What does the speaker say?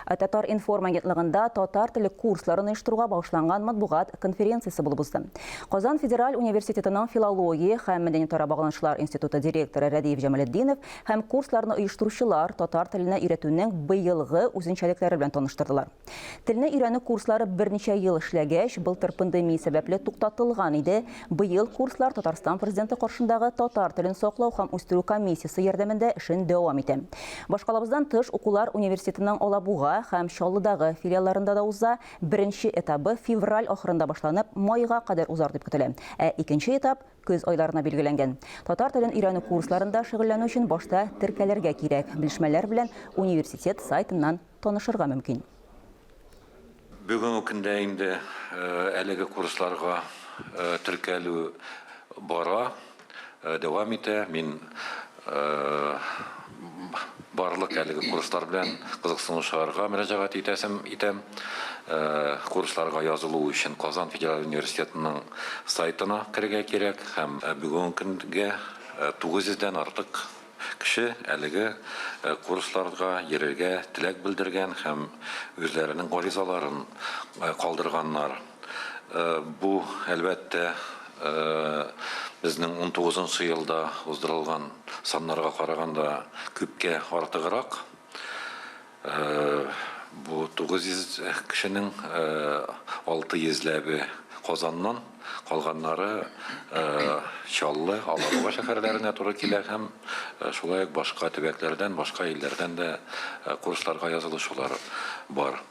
Татар-информ агентлыгында татар теле курсларын оештыруга багышланган матбугат конференциясе булып узды. Казан федераль университетының филология һәм мәдәниятара багланышлар институты директоры Рәдиев Җамалетдинов һәм курсларны оештыручылар татар теленә өйрәтүнең быелгы үзенчәлекләре белән таныштырдылар. Телне өйрәнү курслары берничә ел эшләгәч, былтыр пандемия сәбәпле туктатылган иде. Быел курслар Татарстан Президенты каршындагы татар телен саклау һәм үстерү комиссиясе ярдәмендә эшен дәвам итә. Башкалабыздан тыш, укулар университетның Алабуга һәм Чаллыдагы филиалларында да уза. Беренче этабы февраль ахырында башланып, майга кадәр узар дип көтелә. Ә икенче этап көз айларына билгеләнгән. Татар телен өйрәнү курсларында шөгыльләнү өчен башта теркәлергә кирәк. Белешмәләр белән университет сайтыннан танышырга мөмкин. Бүгенге көндә инде әлеге курсларга теркәлү бара, дәвам итә. Мин барлык әлеге курслар белән кызыксынучыларга мөрәҗәгать итәсем итәм. Курсларга язылу өчен Казан федераль университетының сайтына керергә кирәк һәм бүгенге көнгә 900 дән артык Кеше әлеге курсларга йөрергә теләк белдергән һәм үзләренең гаризаларын калдырганнар. Бу, әлбәттә, безнең унтугызынчы елда уздырылган саннарга караганда күпкә артыграк. Бу 900 кешенең 600 ләбе Казаннан, калганнары Чаллы, Алабуга шәһәрләренә туры килә һәм шулай ук башка төбәкләрдән, башка илләрдән дә курсларга язылучылар бар.